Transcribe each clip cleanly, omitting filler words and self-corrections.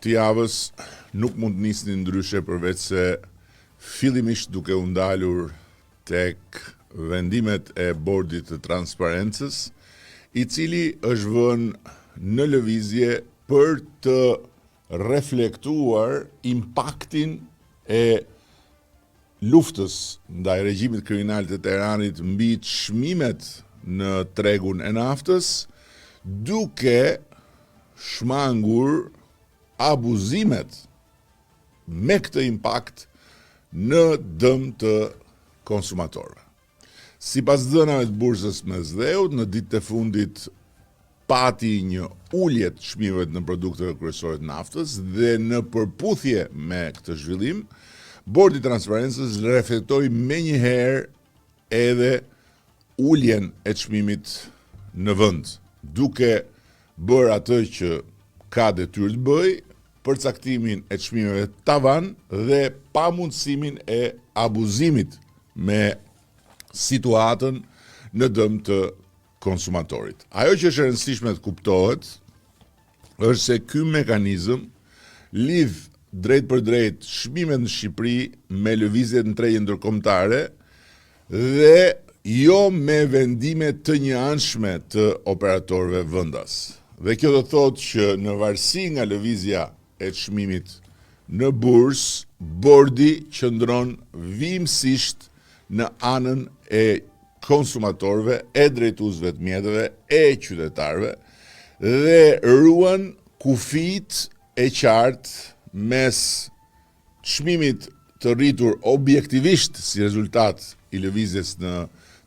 të javës nuk mund të nisnin ndryshe përveç se fillimisht duke u ndalur tek vendimet e Bordit të Transparencës, i cili është vënë në lëvizje për të reflektuar impaktin e luftës ndaj regjimit kriminal të Teheranit mbi çmimet në tregun e naftës, duke shmangur abuzimet me këtë impakt në dëm të konsumatorëve. Sipas të dhënave të Bursës së Mesdheut, në ditët e fundit pati një ulje të çmimeve të nënprodukteve kryesore të naftës dhe në përputhje me këtë zhvillim, Bordi i Transparencës reflektoi menjëherë edhe uljen e çmimit në vend, duke bërë atë që ka detyrë të bëjë, përcaktimin e çmimeve tavan dhe pamundësimin e abuzimit me situatën në dëm të konsumatorit. Ajo që është e rëndësishme të kuptohet është se ky mekanizëm lidh drejtpërdrejt çmimet në Shqipëri me lëvizjet në tregje ndërkombëtare dhe jo me vendime të njëanshme të operatorëve vendas. Dhe kjo do të thotë që në varësi nga lëvizja e çmimit në bursë, bordi qëndron vijimësisht në anën e konsumatorëve, e drejtuesve të mjeteve, e qytetarëve dhe ruan kufijtë e qartë mes çmimit të rritur objektivisht si rezultat i lëvizjes në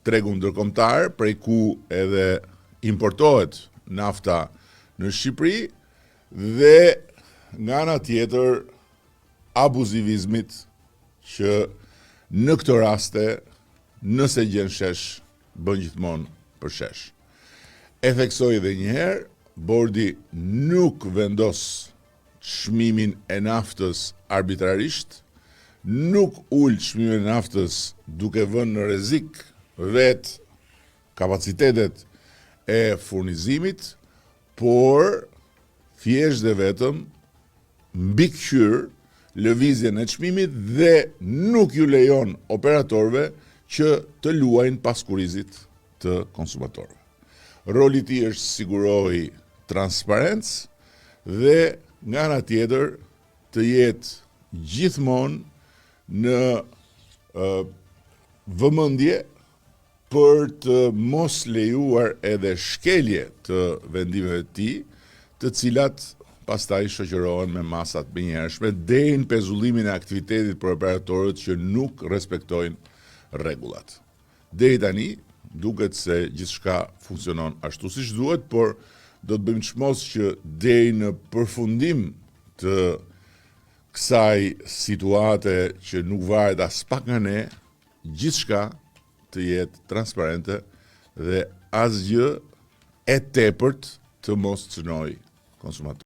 tregun ndërkombëtar, prej ku edhe importohet nafta në Shqipëri dhe nga ana tjetër abuzivizmit që në këto raste nëse gjen shesh bën gjithmonë përshesh. E theksoj edhe një herë, bordi nuk vendos çmimin e naftës arbitrarisht, nuk ul çmimin e naftës duke vënë në rrezik vetë kapacitetet e furnizimit, por thjesht dhe vetëm mbikëqyr lëvizjen e çmimit dhe nuk ju lejon operatorëve që të luajnë pas kurrizit të konsumatorëve. Roli i tij është të sigurojë transparencë dhe nga ana tjetër të jetë gjithmonë në vëmendje për të mos lejuar edhe shkelje të vendimeve të tij, të cilat pastaj shoqërohen me masa të menjëhershme deri në pezullimin e aktivitetit për operatorët që nuk respektojnë rregullat. Deri tani, duket se gjithçka funksionon ashtu siç duhet, por do të bëjmë çmos që deri në përfundim të kësaj situate që nuk varet aspak nga ne, gjithçka të jetë transparente dhe asgjë e tepërt të mos cënojë konsumatorin.